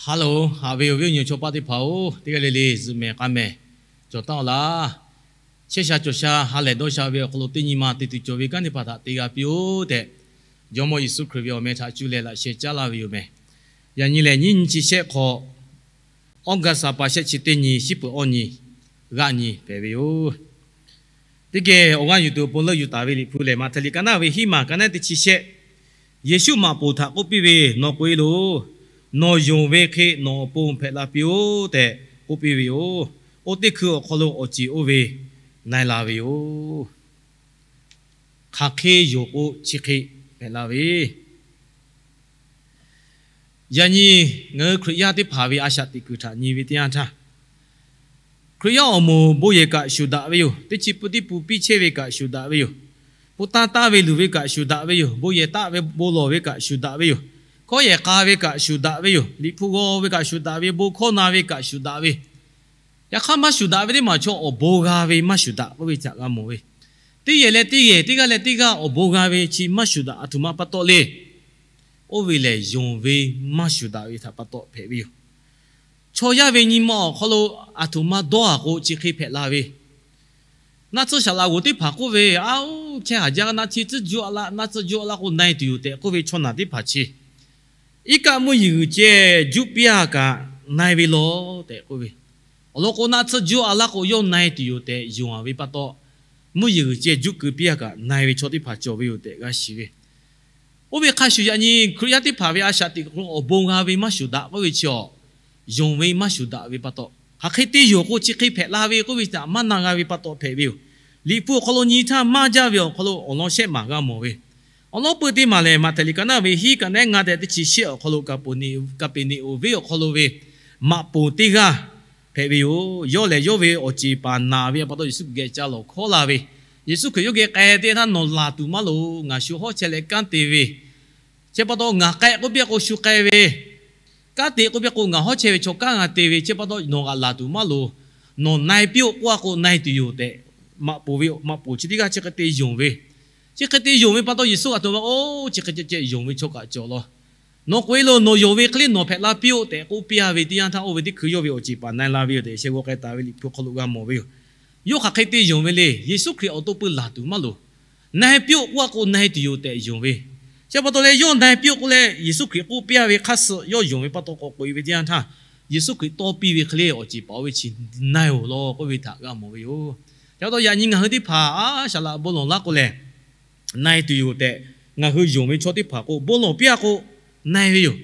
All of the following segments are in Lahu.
Hello, haꞈ ve awˬ viˉ awˬ nyi chaw paˆ teˇ hpaˍ-oˬ, teˇ g'aˇ le le zuhꞈ mehˍ k'a mehˍ cawˬ taˉ-oˬ laˇ. Chehˇ sha cawˬ sha ha lehˬ dawˇ sha ve awˬ hk'aw lo teˇ nyi ma te tuˬ cawˬ ve kanˉ teˇ hpaˍ htaꞈ te g'a piˇ-oˆ tehꞈ, Jawˇmawˇ Yeˍsuˆ Hkriꞈ ve awˬ meh htaꞈ cuˇ leh laꞈ sheh caˉ laˇ ve yoˬ meh. Yaꞈ nyi lehˬ, nyiˇ nyi chi shehˆ hk'aw, August ha pa shehˆ chi teˇ nyi, shiˉ peuˬ awˇ nyi g'aˆ nyi hpehꞈ ve yoˬ. Teˇ geh awˬ g'aˇ yuˬ tuˬ awˬ pon leuˆ yuˬ taˍ ve Liꞈ hpu lehˬ, Maꞈhtehˍ liꞈ ka naˆ ve hiˉ maˬ ka naˆ teˇ chi shehˆ, Yeˍsuˆ maꞈ poˍ htaꞈ k'oˆ piˇ ve, Nawˬ k'oꞈ-e loˬ. Nawˬ yonˍ ve hk'e nawˬ awˬ pon hpehꞈ la piˇ-oˆ tehꞈ k'oˆ piˇ ve yoˬ. Oˇ teˇ hkui awˬ hk'aw lo awˬ ceˬ oˇ ve na e la ve yoˬ. Hk'aˬ hk'e yonˍ k'o, chi hk'e hpehꞈ la ve. Yaꞈ nyi ngaˬ hui Hkriꞈ yaˇ teˇ hpaˍ ve a shaꞈ teꞈ kuiˬ htaꞈ nyi ve teˇ yanˇ htaˇ, Hkriꞈ yaˇ awˬ moˍ bon yehˬ kaꞈ shuˍ daꞈ ve yoˬ. Teˇ chi pun teˇ pun piˇ chehˇ ve kaꞈ shuˍ daꞈ ve yoˬ. Pon tanˇ taˇ ve luˬ ve kaꞈ shuˍ daꞈ ve yoˬ. Bon yehˬ taˆ ve bon lawˬ ve kaꞈ shuˍ daꞈ ve yoˬ. Hkawˇ yehˬ k'a ve kaꞈ shuˍ daꞈ ve yoˬ. Liꞈ hpu g'aw ve kaꞈ shuˍ daꞈ ve, bon hkawˇ na ve kaꞈ shuˍ daꞈ ve. Yaꞈ hk'aˇ, maˇ shuˍ daꞈ ve teˇ maˬ chaw awˬ bon g'a ve maˇ shuˍ daꞈ k'oˆ ve htaꞈ g'a mawˬ ve. Teˇ yehˬ leh teˇ yehˬ, teˇ g'aˇ leh teˇ g'aˇ awˬ bon g'a ve chi maˇ shuˍ daꞈ aˬ htoꞈ ma pa taw le. Oˇ ve lehˬ, yonˍ ve maˇ shuˍ daꞈ ve htaꞈ pa taw hpehꞈ ve yoˬ. Chaw yaˇ ve nyi ma awˬ hk'aw lo aˬ htoꞈ ma dawˇ a k'o, chi hk'e hpehꞈ la ve. Naˆ tsuhˇ saˍ laꞈ g'oˍ teˇ hpaˍ k'oˆ ve, Aˉ-oˬ, chehˇ haˍ jaˇ, naˆ tsuhˇ juˇ a laˇ, naˆ tsuhˇ juˇ a laˇ k'o na e tuˬ yoˬ tehꞈ k'oˆ ve chaw naˬ teˇ hpaˍ chi, iˉ kaˆ mvuhˇ yeˬ g'uiˬ ceh juˇ piˇ a kaꞈ na e ve lawˬ tehꞈ k'oˆ ve. Awˬ lawn k'o, naˆ tsuhˇ juˇ a laˇ k'o yawˇ na e tuˬ yoˬ tehꞈ yonˍ a ve pa taw, mvuhˇ yeˬ g'uiˬ ceh juˇ keu piˇ a kaꞈ na e ve chaw teˇ hpaˍ cawˬ ve yoˬ tehꞈ g'a shiˍ ve. Oˇ ve hk'a shuˍ, yaꞈ nyi Hkriꞈ yaˇ teˇ hpaˍ ve a shaꞈ teꞈ kuiˬ awˬ bon g'a ve maˇ shuˍ daꞈ k'oˆ ve chi awˬ, yonˍ ve maˇ shuˍ daꞈ ve pa taw, hk'aˬ hk'e te yonˍ k'o chi hk'e hpehꞈ la ve k'oˆ ve htaꞈ maˇ na g'a ve pa taw hpehꞈ ve yoˬ. Liꞈ hpu awˬ hk'aw lo nyi htaˇ maˇ jaˇ ve awˬ hk'aw lo awˬ lawn shehˆ maˬ g'a mawˬ ve. Awˬ lawn peuˇ teˇ maˬ lehˬ, Maꞈhtehˍ liꞈ ka naˆ ve hiˉ ka naˆ ngaˇ tehꞈ teˇ chi shehˆ awˬ hk'aw lo, Kaˍpeˍneˍonˍ venˇ awˬ hk'aw lo ve maꞈ poˍ teˇ g'aˇ hpehꞈ ve yoˬ. Yawˇ lehˬ, yawˇ ve awˬ ceˬ paˍ naˬ ve pa taw Yeˍsuˆ Hkriꞈ geh ca lawˬ hkawˉ la ve. Yeˍsuˆ Hkriꞈ yawˇ geh k'ai te htaˇ, Nawˬ laˬ tuˬ maˇ loˍ. Ngaˬ shu hawˉ chehˇ leh kanˉ te ve, chi pa taw ngaˬ k'ai k'oˆ piˇ a k'o shu k'ai ve, kanˉ te k'oˆ piˇ a k'o ngaˬ hawˉ chehˇ ve chaw kanˉ g'a te ve, chi pa taw nawˬ g'aꞈ laˬ tuˬ maˇ loˍ. Nawˬ na e piˇ-oˆ k'oˆ a k'o na e tuˬ yoˬ tehꞈ, maꞈ poˍ ve, maꞈ poˍ chi teˇ g'aˇ chi hk'e te yonˍ ve. Chi hk'e te yonˍ ve pa taw Yeˍsuˆ aˬ htoꞈ ma k'o, chi hk'e ceh ceh yonˍ ve chaw kaꞈ cawˬ law. Nawˬ k'oꞈ-e loˬ, nawˬ yonˍ ve hk'e le nawˬ hpehꞈ la piˇ-oˆ tehꞈ k'oˆ piˇ a ve teˇ yanˇ htaˇ, oˇ ve teˇ hkui yawˇ ve awˬ ceˬ paˍ na e la ve yoˬ tehꞈ sheh g'aw k'ai taˍ ve Liꞈ hpu hk'aw lo g'a mawˬ ve yoˬ. Yawˇ hk'aˬ hk'e te yonˍ ve le. Yeˍsuˆ Hkriꞈ awˬ to pui laˬ tuˬ maˇ loˍ. Na e piˇ-oˆ k'oˆ a k'o na e tuˬ yoˬ tehꞈ yonˍ ve. Chi pa taw leh yawˇ na e piˇ-oˆ k'oˆ leh Yeˍsuˆ Hkriꞈ k'oˆ piˇ a ve hk'aˇ suh yawˇ yonˍ ve pa taw k'awꞈ k'oꞈ-e ve teˇ yanˇ htaˇ, Yeˍsuˆ Hkriꞈ tawˇ piˇ ve hk'e le awˬ ceˬ paˍ oˇ ve chi na e-oˬ law k'oˆ ve htaꞈ g'a mawˬ ve yoˬ. Chi pa taw yaꞈ nyi ngaˬ hui teˇ hpaˍ a shaˍ laꞈ bon lawˬ laˇ k'o lehˬ, na e tuˬ yoˬ tehꞈ ngaˬ hui yonˍ ve chaw teˇ hpaˍ k'o, bon lawˬ piˇ a k'o na e ve yoˬ.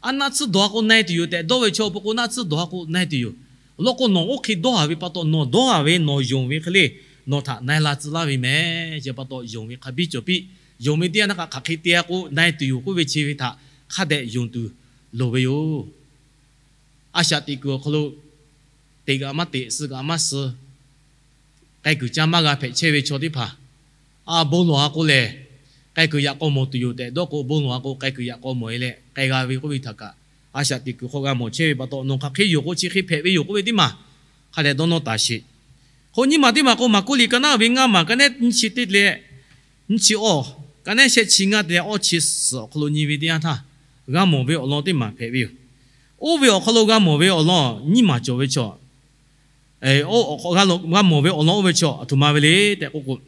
A naˆ tsuhˇ dawˬ a k'o na e tuˬ yoˬ tehꞈ dawˇ ve chaw peuˬ k'o, naˆ tsuhˇ dawˬ a k'o na e tuˬ yoˬ. Awˬ lawn k'o, nawˬ oˇ hk'e dawˇ a ve pa taw, nawˬ dawˇ a ve nawˬ yonˍ ve hk'e le nawˬ htaꞈ na e la tcuh laˇ ve meh. Chi pa taw yonˍ ve hk'a biˇ cawˬ piˇ. Yonˍ ve teˇ yanˇ htaˇ kaꞈ hk'aˬ hk'e te a k'o na e tuˬ yoˬ k'oˆ ve chi ve htaꞈ hk'a dehꞈ yonˍ tuˬ loˍ ve yoˬ. A shaꞈ teꞈ kuiˬ awˬ hk'aw lo teꞈ kaꞈ maˇ teꞈ, suh kaꞈ maˇ suh, k'ai kuiˬ caˇ maˇ g'a hpehꞈ chehˇ ve chaw teˇ hpaˍ, a bon lawˬ a k'o lehˬ, k'ai kuiˬ yaꞈ k'aw mawˬ tuˬ yoˬ tehꞈ dawˇ k'o, bon lawˬ a k'o k'ai kuiˬ yaꞈ k'aw mawˬ-e leh k'ai g'a ve k'oˆ ve htaꞈ kaꞈ, a shaꞈ teꞈ kuiˬ hk'aw g'a mawˬ chehˇ ve pa taw, nawˬ hk'aˬ hk'e yonˍ k'o chi hk'e hpehꞈ ve yoˬ k'oˆ ve teˇ maˬ hk'a dehꞈ dawˇ nawˇ taˍ sheˍ. Hk'o nyiˇ maˬ teˇ maˬ k'o, Maˍkuˆ liꞈ ka naˆ ve ngaˇ maˬ ka naˆ nyiˇ chi teˇ leh nyiˇ chi awˇ, ka naˆ shehˆ chi ngaˇ te leh awˇ chi suhˍ awˬ hk'aw lo nyi ve teˇ yanˇ htaˇ, g'a mawˬ ve awˬ lawn teˇ maˬ hpehꞈ ve yoˬ. Oˇ ve awˬ hk'aw lo g'a mawˬ ve awˬ lawn nyiˇ maˬ cawˬ ve chaw, g'a mawˬ ve awˬ lawn oˇ ve chaw aˬ htoꞈ ma ve le tehꞈ k'oˆ k'o,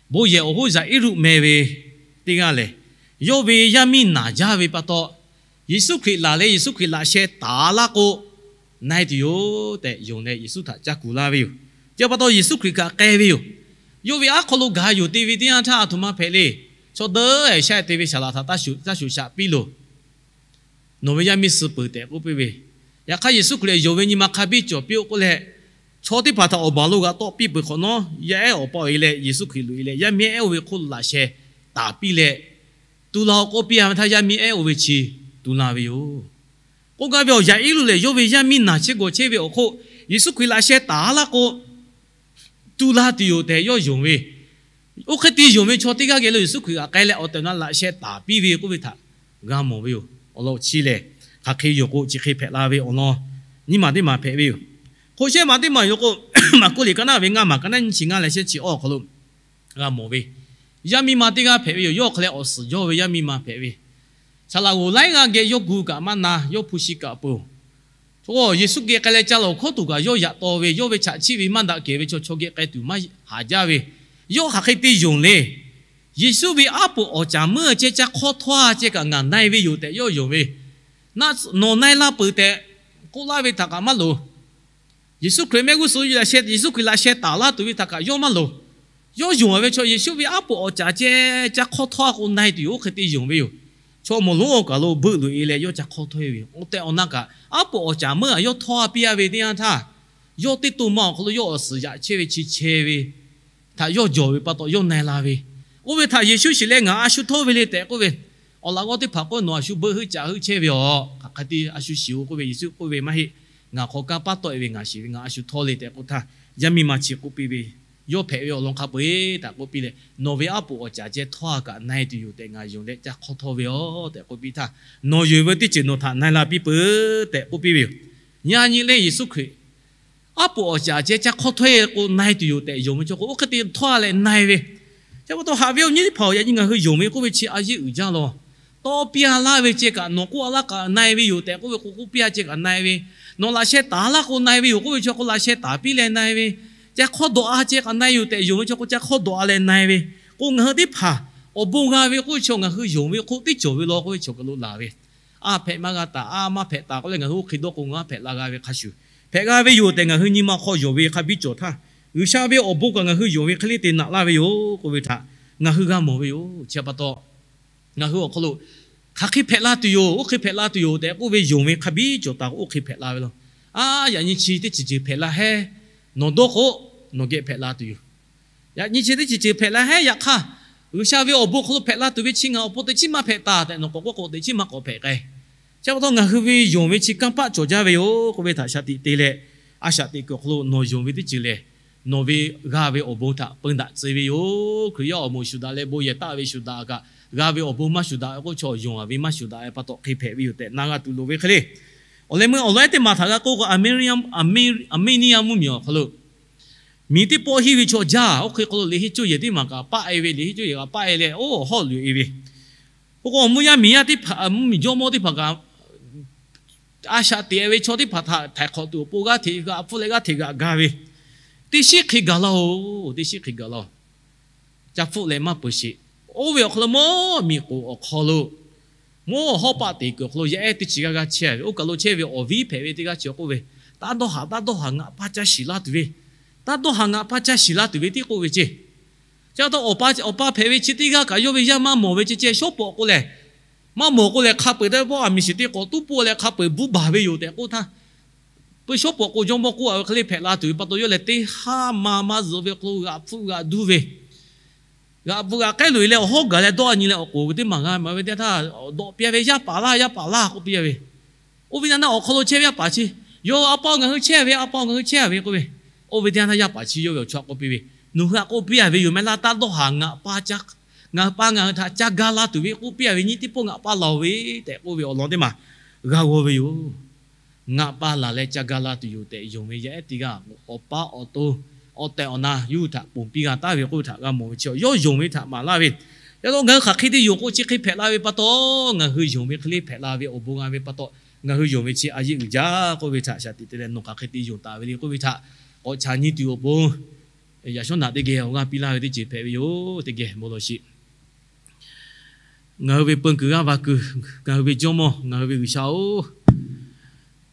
bon yehˬ awˬ hoˉ Yaˍiˉruˆ meh ve teˇ g'aˇ lehˬ, yawˇ ve yaˇ miˇ naˬ jaˇ ve pa taw, Yeˍsuˆ Hkriꞈ laˬ leh Yeˍsuˆ Hkriꞈ laꞈ sheh taˍ laˇ k'o, na e tuˬ yoˬ tehꞈ yonˍ leh Yeˍsuˆ htaꞈ caˇ kuˬ laˇ ve yoˬ. Chi pa taw Yeˍsuˆ Hkriꞈ kaꞈ k'ai ve yoˬ. Yawˇ ve aˉ hk'aw lo gaˬ yuˬ te ve teˇ yanˇ htaˇ aˬ htoꞈ ma hpehꞈ le. Chaw dawˇ-e sha te ve saˍ laꞈ htaꞈ taˇ shuˍ shaꞈ piˇ loˬ. Nawˬ ve yaˇ miˇ suh peuˬ tehꞈ k'oˆ piˇ ve. Yaꞈ hk'aˇ, Yeˍsuˆ Hkriꞈ yonˍ ve nyi ma hk'a biˇ cawˬ piˇ-oˆ k'oˆ leh, chaw teˇ hpaˍ htaꞈ awˬ baˬ lo g'a tawˆ piˇ peuˬ hk'awꞈ nawˉ, yaˇ ehˉ awˬ pa-e leh Yeˍsuˆ Hkriꞈ loꞈ-e leh yaˇ miˇ ehˉ oˇ ve hk'oˆ laꞈ sheh taˍ piˇ leh, tu la-oˬ k'oˆ piˇ a ve htaˇ, yaˇ miˇ ehˉ oˇ ve chi tu la ve yoˬ. K'oˆ gaˇ ve awˬ, Yaˍiˉruˆ lehˬ yawˇ ve yaˇ miˇ naˬ chehˇ gawˬ chehˇ ve awˬ hk'oˆ, Yeˍsuˆ Hkriꞈ laꞈ sheh taˍ laˇ k'o, tu la tuˬ yoˬ tehꞈ yawˇ yonˍ ve. Oˇ hk'e te yonˍ ve chaw teˇ g'aˇ geh lo Yeˍsuˆ Hkriꞈ g'aꞈ k'ai leh awˬ tehˬ awˬ na laꞈ sheh taˍ piˇ ve k'oˆ ve htaꞈ g'a mawˬ ve yoˬ. Awˬ lawn chi lehˬ, hk'aˬ hk'e yonˍ k'o chi hk'e hpehꞈ la ve awˬ lawn nyiˇ maˬ teˇ maˬ hpehꞈ ve yoˬ. Hk'o shehˆ maˬ teˇ maˬ yoˬ k'o, Maˍkuˆ liꞈ ka naˆ ve ngaˇ maˬ ka naˆ nyiˇ chi ngaˇ leh shehˆ chi awˇ awˬ hk'aw lo g'a mawˬ ve, yaˇ miˇ ma teˇ g'aˇ hpehꞈ ve yoˬ. Yawˇ hk'aˬ leh awˬ suhˍ jawˇ ve yaˇ miˇ ma hpehꞈ ve, Saˍ laꞈ g'oˍ laiˉ g'aˇ geh yawˇ gu kaꞈ maˇ na, yawˇ hpu shi kaꞈ peuˬ. Yeˍsuˆ geh k'ai leh ca lawˬ hkawˉ tuˬ kaꞈ yawˇ yaꞈ taw ve, yawˇ ve chaꞈ chiˆ ve maˇ daꞈ kehˬ ve chaw, chaw geh k'ai tuˬ maˇ haˍ jaˇ ve, yawˇ hk'aˬ hk'e te yonˍ le. Yeˍsuˆ ve aˉ poꞈ awˬ caˍ meuˇ ceh ca hk'awˇ htawˇ a ceh kaꞈ ngaˬ na-e ve yoˬ tehꞈ yawˇ yonˍ ve, nawˬ na-e la peuˬ tehꞈ k'oˆ laˇ ve htaꞈ kaꞈ maˇ loˍ. Yeˍsuˆ Hkriꞈ mehˆ g'uˇ suhˍ yuˬ laꞈ sheh, Yeˍsuˆ Hkriꞈ laꞈ sheh taˍ laˇ tuˬ ve htaꞈ kaꞈ yawˇ maˇ loˍ. Yawˇ yonˍ ve chaw Yeˍsuˆ ve aˉ poꞈ awˬ caˍ ceh ca hk'awˇ htawˇ a k'o na-e tuˬ yoˬ, oˇ hk'e te yonˍ ve yoˬ. Chaw mawˬ lonˉ awˬ kaˬ lo beuˆ loꞈ-e leh yawˇ ca hk'awˇ htawˇ-e ve yoˬ. Oˇ tehꞈ awˬ na kaꞈ aˉ poꞈ awˬ caˍ meuˇ a yawˇ htawˇ a piˇ a ve teˇ yanˇ htaˇ, yawˇ teˇ to ma awˬ hk'aw lo yawˇ awˬ suhˍ yaꞈ chehˇ ve chi chehˇ ve htaꞈ yawˇ jawˬ ve pa taw yawˇ na-e la ve. Oˇ ve htaꞈ Yeˍsuˆ shiˍ leh, Ngaˬ a shu htawˇ ve le tehꞈ k'oˆ ve, awˬ laꞈ g'awˇ teˇ hpaˍ k'oˆ ve, Nawˬ a shu beuˆ heuˆ caꞈ heuˆ chehˇ ve aˬ. Hk'aˬ hk'e te a shu shiˍ-oˬ k'oˆ ve, Yeˍsuˆ k'oˆ ve, Maˇ heˆ. Ngaˬ hk'aw kanˇ paˉ tawˆ-e ve ngaˬ shiˍ ve, ngaˬ a shu htawˇ le tehꞈ k'oˆ htaˇ, yaˇ miˇ ma chi k'oˆ piˇ ve, yawˇ hpehꞈ ve awˬ lawn hk'a peu-eˬ htaꞈ k'oˆ piˇ leh, Nawˬ ve aˉ poꞈ awˬ caˍ ceh htawˇ a kaꞈ na-e tuˬ yoˬ tehꞈ ngaˬ yonˍ leh ca hk'awˇ htawˇ ve aˬ tehꞈ k'oˆ piˇ htaˇ, Nawˬ yonˍ ve teˇ ceuˬ nawˬ htaꞈ na-e la piˇ peuˬ tehꞈ k'oˆ piˇ ve yoˬ. Yaꞈ nyi leh Yeˍsuˆ Hkriꞈ aˉ poꞈ awˬ caˍ ceh ca hk'awˇ htawˇ-e k'o na-e tuˬ yoˬ tehꞈ yonˍ ve chaw k'o, oˇ hk'e te htawˇ a leh na-e ve. Chi pa taw haꞈ ve awˬ nyi teˇ hpaˍ-oˬ, yaꞈ nyi ngaˬ hui yonˍ ve k'oˆ ve chi a yeˇ uiˍ jaˇ law. Tawˇ piˇ a laˇ ve ceh kaꞈ nawˬ k'oˆ a laˇ kaꞈ na-e ve yoˬ tehꞈ k'oˆ ve k'o, k'oˆ piˇ a ceh kaꞈ na-e ve. Nawˬ laꞈ sheh taˍ laˇ k'o na-e ve yoˬ k'oˆ ve chaw k'o, laꞈ sheh taˍ piˇ leh na-e ve. Ca hk'awˇ dawꞈ a ceh kaꞈ na-e yoˬ tehꞈ yonˍ ve chaw k'o, ca hk'awˇ dawꞈ a leh na-e ve. K'o ngaˬ hui teˇ hpaˍ awˬ bon g'a ve k'oˆ ve chaw, ngaˬ hui yonˍ ve hk'oˆ teˇ cawˬ ve law k'oˆ ve chaw kaˬ lo laˬ ve. A hpehꞈ maˇ g'a taˍ, a maˇ hpehꞈ taˍ k'oˆ leh ngaˬ hui oˇ hk'e dawˇ k'o, ngaˬ hpehꞈ la g'a ve hk'a shuˍ, hpehꞈ g'a ve yoˬ tehꞈ ngaˬ hui nyi ma hk'aw yonˍ ve hk'a biˇ cawˬ htaˇ, G'uiˬsha ve awˬ bon kaꞈ ngaˬ hui yonˍ ve hk'e le te naꞈ laˇ ve yoˬ k'oˆ ve htaꞈ ngaˬ hui g'a mawˬ ve yoˬ. Chi pa taw, ngaˬ hui awˬ hk'aw lo hk'aˬ hk'e hpehꞈ la tuˬ yoˬ, oˇ hk'e hpehꞈ la tuˬ yoˬ tehꞈ k'oˆ ve yonˍ ve hk'a biˇ cawˬ taˍ k'o, oˇ hk'e hpehꞈ la ve law. A, yaꞈ nyi chi teˇ ceuˬ ceuˬ hpehꞈ la heˉ. Nawˬ dawˇ k'o, nawˬ geh hpehꞈ la tuˬ yoˬ. Yaꞈ nyi chi teˇ ceuˬ ceuˬ hpehꞈ la heˉ. Yaꞈ hk'aˇ, G'uiˬsha ve awˬ bon hk'aw lo hpehꞈ la tuˬ ve chi ngaˬ awˬ pon teꞈ chiˉ maˇ hpehꞈ taˍ tehꞈ nawˬ k'awꞈ k'oˆ k'o, teꞈ chiˉ maˇ k'awꞈ hpehꞈ k'ai. Chi pa taw ngaˬ hui ve yonˍ ve chi kanˇ paˆ cawˬ jaˇ ve yoˬ k'oˆ ve htaꞈ shaˍ tiꞈ te leh, a shaꞈ teꞈ kuiˬ awˬ hk'aw lo nawˬ yonˍ ve teˇ ceuˬ lehˬ, nawˬ ve g'a ve awˬ bon htaꞈ peu daꞈ tcuh ve yoˬ. Hkriꞈ yaˇ awˬ moˍ shuˍ daꞈ leh bon yehˬ taˆ ve shuˍ daꞈ kaꞈ, g'a ve awˬ bon maˇ shuˍ daꞈ ve k'oˆ ve chaw, yonˍ a ve maˇ shuˍ daꞈ ve pa taw hk'e hpehꞈ ve yoˬ tehꞈ na g'a tuˬ loˍ ve hk'e le. Awˬ leh meuˇ awˬ lawn ehˉ teˇ maˬ htaꞈ g'a k'oˆ k'o, Armenia mvuhˇmiˬ awˬ hk'aw lo miˬ teˇ pawˆ henˇ ve chaw jaˇ. Oˇ hk'e hk'aw lo liꞈ henˇ cuˇ yehˬ teˇ maˬ kaꞈ paˆ-e ve, liꞈ henˇ cuˇ yehˬ kaꞈ paˆ-e leh, oˇ hawˉ loꞈ-e ve. Oˇ k'o awˬ mvuhˇ yaˇ miˬ yaˇ teˇ hpaˍ, mvuhˇmiˬ jawˇmawˇ teˇ hpaˍ kaꞈ, a shaꞈ teꞈ ve chaw teˇ hpaˍ htaꞈ htaiˍ hk'awꞈ tuˬ awˬ pon g'aˇ hteꞈ g'aꞈ hpfuhˆ leh g'aˇ hteꞈ g'aꞈ ga ve, teˇ shiˉ hk'e gaˬ laˇ-oˬ, teˇ shiˉ hk'e gaˬ laˇ-oˬ. Ca hpfuhˆ leh maˇ peuˬ sheˍ. Oˇ ve awˬ hk'aw lo mawˇ miˬ k'oˍ awˬ hk'aw lo, mawˇ hawˉ paˆ teꞈ kuiˬ awˬ hk'aw lo yaˇ ehˉ teˇ chi g'aˇ g'aˇ chehˇ ve, oˇ kaˬ lo chehˇ ve awˬ viˉ hpehꞈ ve teˇ g'aˇ chi k'oˆ ve, Taˇ dawˇ haˍ, taˇ dawˇ haˍ, ngaˬ pa caˇ shiˍ laˇ tuˬ ve, taˇ dawˇ haˍ, ngaˬ pa caˇ shiˍ laˇ tuˬ ve tiˉ k'oˆ ve ceˇ. Chi pa taw awˬ pa hpehꞈ ve chi teˇ g'aˇ kaꞈ yawˇ ve yaˇ maˇ mawˬ ve ceh ceh shawˉ pawˍ k'o lehˬ, maˇ mawˬ k'o lehˬ hk'a peu-eˬ teˇ pawˆ a miˬ shiˍ teˇ k'awꞈ tuˉ pawˆ leh hk'a peu-eˬ buˇ baˬ ve yoˬ tehꞈ k'oˆ htaˇ, peu shawˉ pawˍ k'o jawˇmawˇ k'oˆ a ve hk'e le hpehꞈ la tuˬ ve pa taw, yawˇ lehˬ teˇ haˉ ma maˇ zuhꞈ ve hk'aw lo g'aꞈ hpfuhˆ g'aꞈ duˇ ve, g'aꞈ bvuhꞈ g'aꞈ k'ehˉ loꞈ-e leh awˬ hawˉ gaˬ leh dawˇ a nyi leh awˬ k'oˍ ve teˇ maˬ g'a ma ve teˇ htaˇ, dawꞈ piˇ ve, Yaˇ paˍ laˇ, yaˇ paˍ laˇ k'oˆ piˇ ve. Oˇ ve teˇ yanˇ awˬ hk'aw lo chehˇ ve yaˇ paˍ chi, Yawˇ a pa ngaˬ hui chehˇ ve, a pa ngaˬ hui chehˇ ve k'oˆ ve. Oˇ ve teˇ yanˇ htaˇ yaˇ paˍ chi yawˇ ve awˬ chawˇ k'oˆ piˇ ve, Nawˬ hui htaꞈ k'oˆ piˇ a ve yoˬ mehˍ laˇ, taˇ dawˇ haˍ, ngaˬ pa ngaˬ hui htaꞈ ca ga la tuˬ ve k'oˆ piˇ a ve nyi teˇ pawˆ ngaˬ pa laˬ-oˬ ve tehꞈ k'oˆ ve awˬ lawn teˇ maˬ g'a g'aw ve yoˬ. Ngaˬ pa laˬ leh ca ga la tuˬ yoˬ tehꞈ yonˍ ve yaˇ ehˉ teˇ g'aˇ awˬ pa awˬ to awˬ tehˬ awˬ na yawˇ hui htaꞈ ponˬ piˇ g'a taˍ ve k'oˆ ve htaꞈ g'a mawˬ ve chi, yawˇ yonˍ ve htaꞈ maˍ laˇ ve. Yaꞈ taw ngaˬ hui hk'aˬ hk'e te yonˍ k'o chi hk'e hpehꞈ la ve pa taw, ngaˬ hui yonˍ ve hk'e le hpehꞈ la ve awˬ bon g'a ve pa taw, ngaˬ hui yonˍ ve chi a yeˇ uiˍ jaˇ k'oˆ ve htaꞈ shaˍ tiꞈ te leh nawˬ hk'aˬ hk'e te yonˍ taˍ ve le k'oˆ ve htaꞈ k'awꞈ ca nyi tuˬ awˬ pon, yaꞈ shawˉ naꞈ teˇ geh awˬ g'aˇ piˇ laˇ ve teˇ ceuˬ hpehꞈ ve yoˬ. Teˇ geh bon lawˬ sheˍ. Ngaˬ hui ve peu kuiˬ g'aˇ va kuiˬ, ngaˬ hui ve Jawˇmawˇ, ngaˬ hui ve G'uiˬsha-oˬ,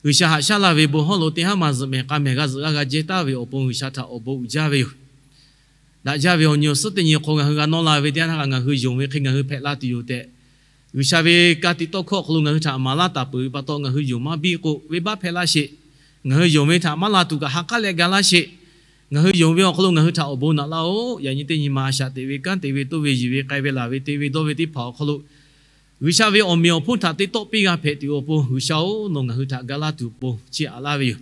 G'uiˬsha haꞈ shaˉ laˇ ve bon hawˉ lo teˇ haˉ ma zuhꞈ mehˍ k'a mehˍ g'a zuhꞈ g'a g'a jehˇ taˍ ve awˬ pon G'uiˬsha htaꞈ awˬ bon uiˍ jaˇ ve yoˬ. Daꞈ jaˇ ve awˬ nyi awˬ suhˉ teˇ nyi hk'aw ngaˬ hui g'a nawˇ la ve teˇ yanˇ htaˇ kaꞈ ngaˬ hui yonˍ ve hk'e ngaˬ hui hpehꞈ la tuˬ yoˬ tehꞈ, G'uiˬsha ve ka tiꞈ tawˇ hkawˇ awˬ hk'aw lo ngaˬ hui htaꞈ maˍ laˇ taˍ peuˬ ve pa taw, ngaˬ hui yonˍ maˇ biˇ k'o venˇbaˆ hpehꞈ laˇ sheˍ. Ngaˬ hui yonˍ ve htaꞈ maˇ la tuˬ kaꞈ ha k'aˉ leh ga laˇ sheˍ. Ngaˬ hui yonˍ ve awˬ hk'aw lo ngaˬ hui htaꞈ awˬ bon naꞈ laˇ-oˆ. Yaꞈ nyi teˇ nyi ma a shaꞈ teꞈ ve kanˉ te ve toˇ ve yiˬ ve k'ai ve laˬ ve te ve dawˇ ve teˇ hpaˍ awˬ hk'aw lo, G'uiˬsha ve awˬ meꞈ awˬ hponˇ htaꞈ teˇ tawˆ piˇ g'a hpehꞈ tuˬ awˬ pon G'uiˬsha-oˬ, nawˬ ngaˬ hui htaꞈ ga laˇ tuˬ awˬ pon chiˇ aꞈ laˇ ve yoˬ.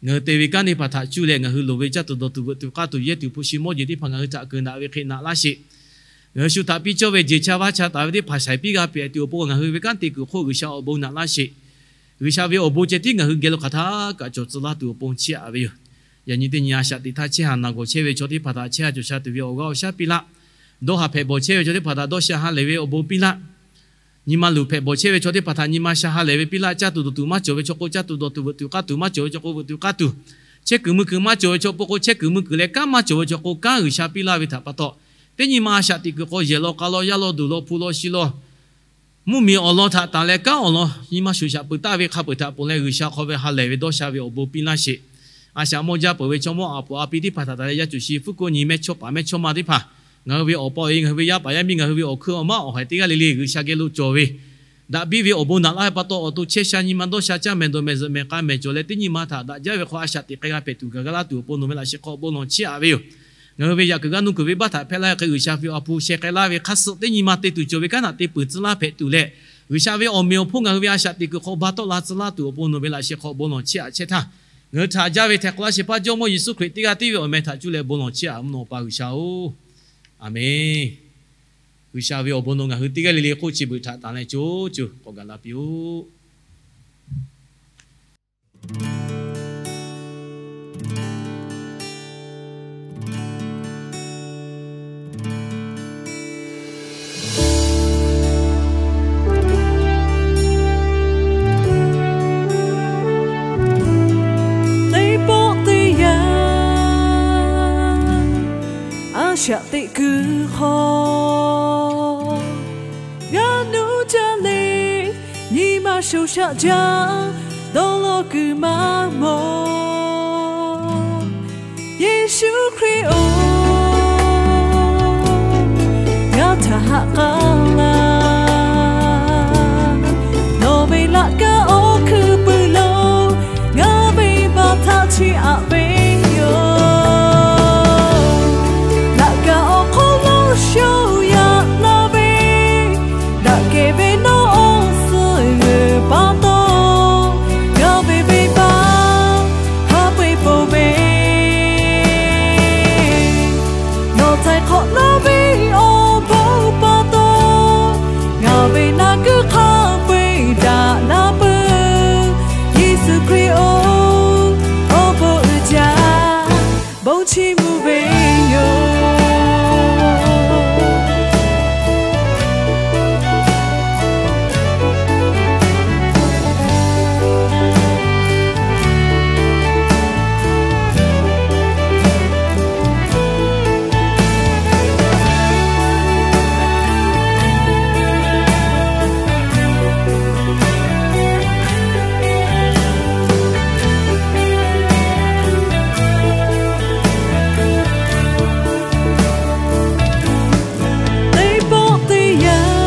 Ngaˬ hui te ve kanˉ teˇ hpaˍ htaꞈ cuˇ leh ngaˬ hui loˍ ve caˇ tuˬ dawˬ tuˬ veuꞈ tuˬ k'aˇ tuˬ yehˇ tuˬ hpu shi mawˇ jeˬ teˇ hpaˍ ngaˬ hui htaꞈ keunˍ daꞈ ve hk'e naꞈ laˇ sheˍ. Ngaˬ hui shu htaꞈ piˇ cawˇ ve jeˬ cha vaˇ cha taˍ ve teˇ hpaˍ shaiˍ piˇ g'a pehˍ tuˬ awˬ pon ngaˬ hui ve kanˉ te kuiˬ hk'oˆ G'uiˬsha awˬ bon naꞈ laˇ sheˍ. G'uiˬsha ve awˬ bon ceh tiˉ ngaˬ hui geh lo hk'aˬ htaˇ kaꞈ cawˬ tcuh laˇ tuˬ awˬ pon chiˇ aꞈ ve yoˬ. Yaꞈ nyi teˇ nyi a shaꞈ teꞈ htaˇ chehˇ haˍ naˬ gawˬ chehˇ ve chaw teˇ hpaˍ htaꞈ chehˇ haˍ cawˬ sha tuˬ ve awˬ g'aˇ awˬ shaˉ piˇ laˇ. Dawˇ haˍ hpehꞈ bawˬ chehˇ ve chaw teˇ hpaˍ htaꞈ dawˇ sha ha lehˬ ve awˬ bon piˇ laˇ. Nyi ma luˬ hpehꞈ bawˬ chehˇ ve chaw teˇ hpaˍ htaꞈ nyi ma sha ha lehˬ ve piˇ laˇ. Caˇ tuˬ dawˬ tuˬ maˇ cawˬ ve chaw k'o caˇ tuˬ dawˬ tuˬ, veuꞈ tuˬ k'aˇ tuˬ maˇ cawˬ ve chaw k'o veuꞈ tuˬ k'aˇ tuˬ, chehˇ kuiˬ mui kuiˬ maˇ cawˬ ve chaw k'o k'o chehˇ kuiˬ mui kuiˬ leh kanˉ maˇ cawˬ ve chaw k'o kanˉ G'uiˬsha piˇ laˇ ve htaꞈ pa taw, teˇ nyi ma a shaꞈ teꞈ kuiˬ hk'aw yehˬ law k'a law yaˇ law duˬ law hpu law shi law mvuhˇmiˬ awˬ lawn htaꞈ tanˬ leh kanˉ awˬ lawn nyi ma shoˍ shaꞈ peuˬ taˍ ve hk'a peu-eˬ htaꞈ ponˬ leh G'uiˬsha hk'aw ve ha lehˬ ve dawˇ sha ve awˬ bon piˇ laˇ sheˍ. A shaꞈ mawˇ jaˇ peuˬ ve chaw mawˇ aˬ poˍ a pi teˇ hpaˍ htaꞈ tanˬ leh yaˇ cuˬ shi fuˉ k'oˆ nyi mehˇchawˇpaˍ mehˇchawˇma teˇ hpaˍ, ngaˬ hui ve awˬ pa awˬ e, ngaˬ hui ve yaˇ paˍ yaˇ miˇ, ngaˬ hui ve awˬ hkui awˬ maˉ awˬ haiˬ teˇ g'aˇ le le G'uiˬsha geh lo cawˬ ve daꞈ biˇ ve awˬ bon naꞈ laˇ ve pa taw, awˬ to chehˇ sha nyi ma dawˇ sha caˇ mehˍ dawˬ mehˍ zuhꞈ mehˍ k'a mehˍ cawˬ leh teˇ nyi ma htaꞈ daꞈ jaˇ ve hk'aw a shaꞈ teꞈ k'ai g'a hpehꞈ tuˬ gaˬ g'a laˇ tuˬ awˬ pon nawˬ ve laꞈ sheh hk'aw bon lawˬ chiˇ aꞈ ve yoˬ. Ngaˬ hui ve yaꞈ kuiˬ g'a nuˇ kuiˬ ve baˆ htaꞈ hpehˇ laˇ ve hk'e G'uiˬsha ve awˬ hpu sheh k'ai laˇ ve hk'aˇ suh teˇ nyi ma te tuˬ cawˬ ve kanˉ htaꞈ te peuˬ tcuh laˇ hpehꞈ tuˬ leh, G'uiˬsha ve awˬ meꞈ awˬ hponˇ ngaˬ hui ve a shaꞈ teꞈ kuiˬ hk'aw ba tawˆ la tcuh laˇ tuˬ awˬ pon nawˬ ve laꞈ sheh hk'aw bon lawˬ chiˇ aꞈ chehˇ htaˇ, ngaˬ hui htaꞈ jaˇ ve htaiˍ hk'awꞈ laˇ shehˍ hpaˇ Jawˇmawˇ Yeˍsuˆ Hkriꞈ teˇ g'aˇ tiˉ ve awˬ meh htaꞈ cuˇ leh bon lawˬ chiˇ aꞈ mvuhˇ naw pa G'uiˬsha-oˬ, Aˬmenˍ. G'uiˬsha ve awˬ bon nawˬ ngaˬ hui teˇ g'aˇ le le hk'oˆ chi beuꞈ htaꞈ tanˬ leh co co k'awꞈ gaˬ la piˇ-oˆ. Teˇ pawˆ teˇ yanˇ, a shaꞈ teꞈ kuiˬ hk'aw, g'a nuˇ jaˇ le, nyi ma shoˍ shaꞈ jaˇ, dawˇ law kuiˬ maˇ mawˬ. Yeˍsuˆ Hkriꞈ-oˬ, ngaˬ htaꞈ haꞈ k'aˉ laˇ. Nawˬ ve laꞈ kaˇ awˬ hkui puiˉ lo, ngaˬ ve baꞈ htaꞈ chiˇ aꞈ ve yoˬ. Laꞈ kaˇ awˬ hk'oˆ lo shoˍ yaꞈ la ve, daꞈ kehˬ ve nawˬ awˬ suhˍ g'uiˬ pa taw, ngaˬ ve venˇbaˆ hk'a peu-eˬ ponˬ ve, nawˬ htaiˍ hk'awꞈ nawˉ ve awˬ bon pa taw, ngaˬ ve naˬ guiˇ hk'a peu-eˬ daꞈ la peuˬ. Yeˍsuˆ Hkriꞈ-oˬ, awˬ bon uiˍ jaˇ, bon chiˇ mvuh ve yoˬ. Teˇ pawˆ teˇ yanˇ,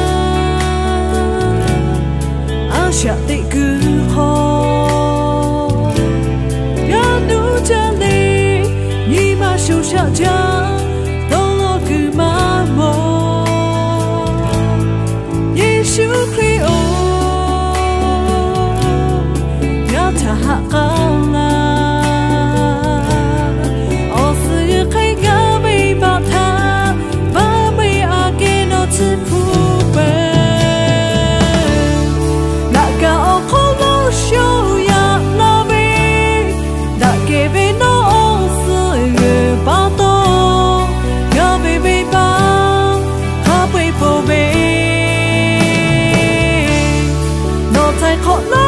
a shaꞈ teꞈ kuiˬ hk'aw, g'a nuˇ jaˇ le, nyi ma shoˍ shaꞈ jaˇ, dawˇ law kuiˬ maˇ mawˬ. Yeˍsuˆ Hkriꞈ-oˬ, ngaˬ htaꞈ haꞈ k'aˉ laˇ. Awˬ suhˍ g'uiˬ hk'e ngaˬ ve baꞈ htaꞈ vaˇ ve aꞈ kehˉ nawˬ tcuhˉ hpu peuˬ. Laꞈ kaˇ awˬ hk'oˆ lo shoˍ yaꞈ la ve, daꞈ kehˬ ve nawˬ awˬ suhˍ g'uiˬ pa taw, ngaˬ ve venˇbaˆ hk'a peu-eˬ ponˬ ve, nawˬ htaiˍ hk'awꞈ la